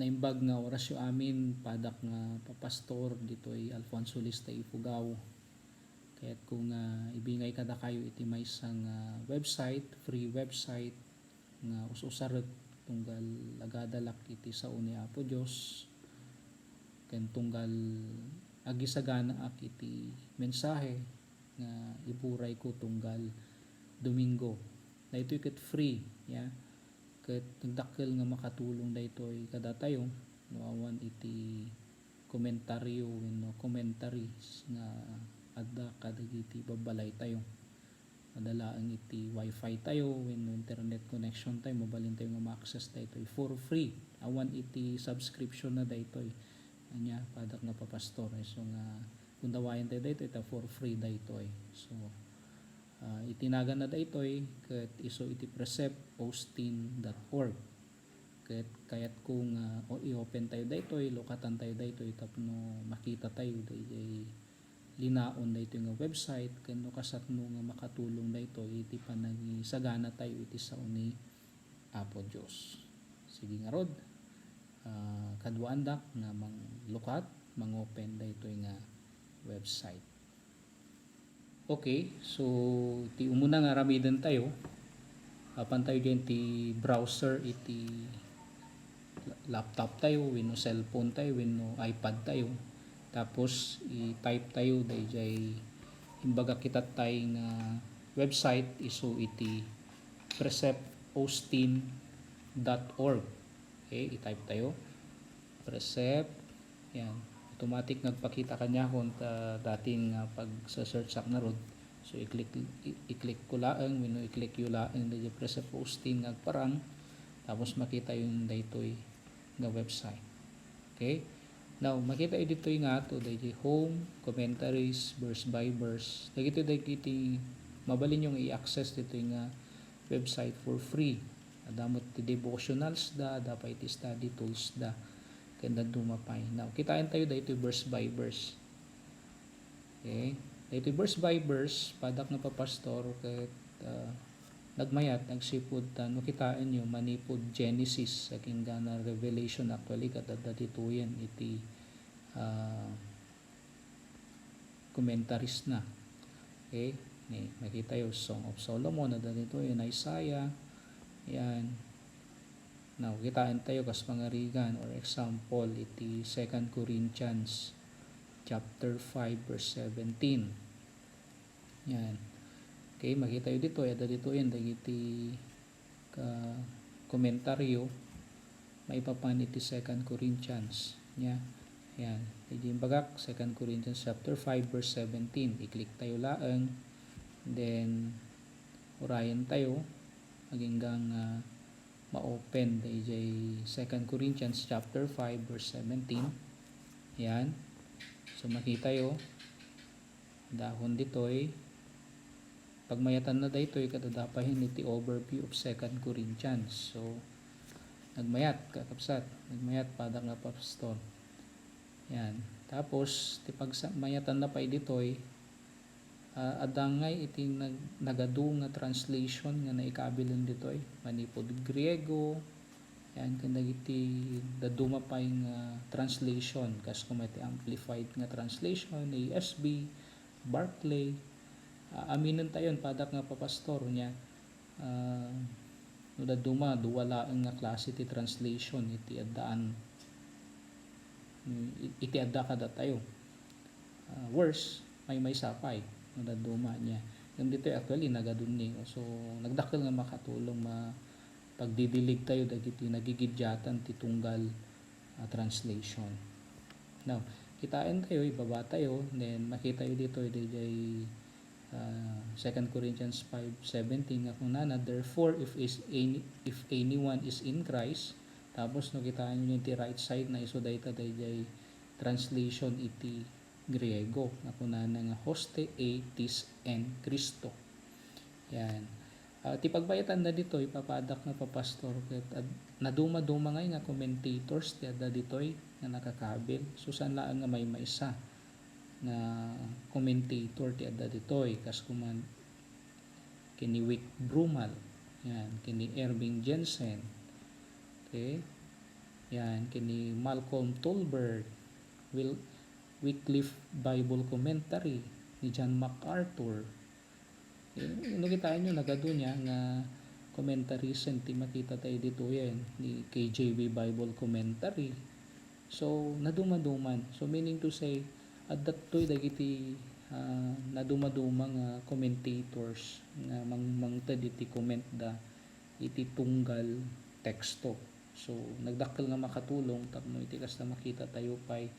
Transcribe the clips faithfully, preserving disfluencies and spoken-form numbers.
Naimbag nga orasyo amin, padak nga papastor ditoy Alfonso Lista, Ifugao. Kayatko nga ibingay kadakayo iti maysa nga website, free website, nga us-usarek tunggal agadalak iti sao ni Apo Dios, ken tunggal agisaganaak iti mensahe nga iburayko tunggal Domingo. Daytoy ket free, ya. Ket nagdakkel nga makatulong daytoy kadatayo no awan iti komentaryo wenno commentaries nga adda kadagiti babbalaytayo. Adda laeng iti wifi tayo wenno internet connection tayo, mabalintayo nga ma-access daytoy for free. Awan iti subscription na daytoy. Ania, padak nga papastor, isu nga kundawayan tayo daytoy ta for free daytoy. So, ah, iti naganna daytoy ket isu iti precept austin dot org. Ket kayatko nga o-, i-open tayo daytoy, lukatan tayo daytoy tapno makita tayo dayjay linaon daytoy nga website, ken no kasatno nga makatulong daytoy iti panangisagana tayo iti sao ni Apo Dios. Sige ngarud, ah, kaduaandak nga manglukat, mangopen daytoy nga website. Okay, so iti umuna nga aramiden tayo, apan tayo diyan ti browser iti laptop tayo, wenno cellphone tayo, wenno iPad tayo. Tapos i-type tayo dayjay imbaga kitattay nga website isu iti precept austin dot org. Okay, i-type tayo. Precept. Yan. Automatic nagpakita kaniakon ta dating, ah, pagse-search ak ngarud. So, i-click, i-, i-click ko laeng, wenno i-click yo laeng dayjay precept austin nga agparang. Tapos makita yo daytoy nga website. Okay? Now, makita yo ditoy nga ato, dayjay home, commentaries, verse by verse. Dagitoy dagiti mabalin yung i-access ditoy nga website for free. Adda met ti devotionals da, adda pay ti study tools da, ken dadduma pay. Now, kitaen tayo daytoy verse by verse. Okay? Daytoy verse by verse, padak nga papastor, ket, ah, nagmayat, nagsipud ta, no kitaen yo, manipud Genesis, agingga na Revelation, actually, ket adda ditoyen iti, ah, commentaries na. Okay? Ni, makita yo, Song of Solomon, adda ditoy, in Isaiah. Yan. Now, kitaen tayo kas pangarigan or example, iti Second Corinthians chapter five, verse seventeen. Yan. Okay, makita yo ditoy, adda ditoyen dagiti ka-, komentaryo maipapan iti Second Corinthians. Nia, yan. Iti imbagak, Second Corinthians chapter five, verse seventeen. I-click tayo laeng. Then, urayen tayo. Aginggang, ah, ma-open dayjay Second Corinthians chapter five, verse seventeen. Yan. So, makita yo. Dahon ditoy, pagmayatanna daytoy, ket adda pay iti overview of Second Corinthians. So, nagmayat, kakabsat. Nagmayat, padak nga papastor. Yan. Tapos, ti pagsa-, mayatanna pay ditoy, ah, adda ngay iti nag-, nagadu nga translation nga naikabilen ditoy. Manipud Griego, yan, ken dagiti dadduma pay nga translation, kas kuma iti Amplified nga Translation, A S B, Barclay. Ah, aminentayon, padak nga papastor, nia, ah, no dadduma, dua laeng nga klase ti translation iti addaan, iti adda kadatayo. Ah, worse, maymaysa pay, no dadduma, nia. Ngem ditoy, actually, nagadunni. So, nagdakkel nga makatulong, ma-, pagdidilig tayo dagiti nagigiddiatan ti tunggal, ah, translation. Now, kitaen tayo, ibaba tayo, then makita yo ditoy, dayjay, ah, Second Corinthians five seventeen nga kunana, "Therefore, if is any, if anyone is in Christ," tapos no, kitaen yo iti right side na isu dayta dayjay translation iti Griego nga kunana nga hoste a tis en Christo. Yan. Ah, ti pagmayatanna ditoy, papadak nga papastor, ket ad-, naduma-duma ngay nga commentators ti adda ditoy nga nakakabil. So, saan laeng nga maymaysa nga commentator ti adda ditoy, kas kuman ken ni Wick Brumal, yan, ken ni Erving Jensen. Okay? Yan, ken ni Malcolm Tolbert, Will, Wycliffe Bible Commentary ni John MacArthur. Eh, no kitaenyo, nagadu nia nga commentaries ti makitatayo ditoyen, ni K J V Bible Commentary. So, nadumaduman. So, meaning to say, adda toy dagiti, ah, nadumaduma nga commentators nga mang-, mangted iti comment da iti tunggal teksto. So, nagdakkel nga makatulong tapno iti kasta makitatayo pay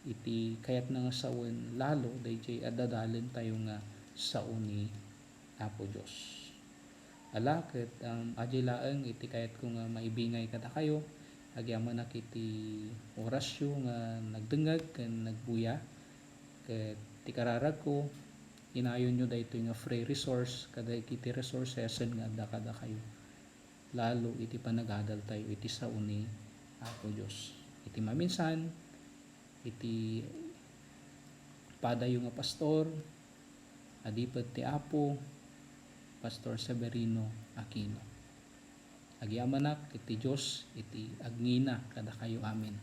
iti kayatna nga sawen lalo dayjay adda dalentayo nga sao ni Apo Dios. Ala, ket, um, adiay laeng iti kayatko nga maibingay kadakayo, agyamanak iti orasyo nga nagdengngeg ken nagbuya, ket ti kararagko, inayonyo daytoy nga free resource kadagiti resourcesen nga adda kadakayo, lalo iti panagadaltayo iti sao ni Apo Dios. Iti maminsan, iti padayo nga pastor, adipet ti Apo, Pastor Severino Aquino. Agyamanak iti Dios iti agngina kadakayo amin.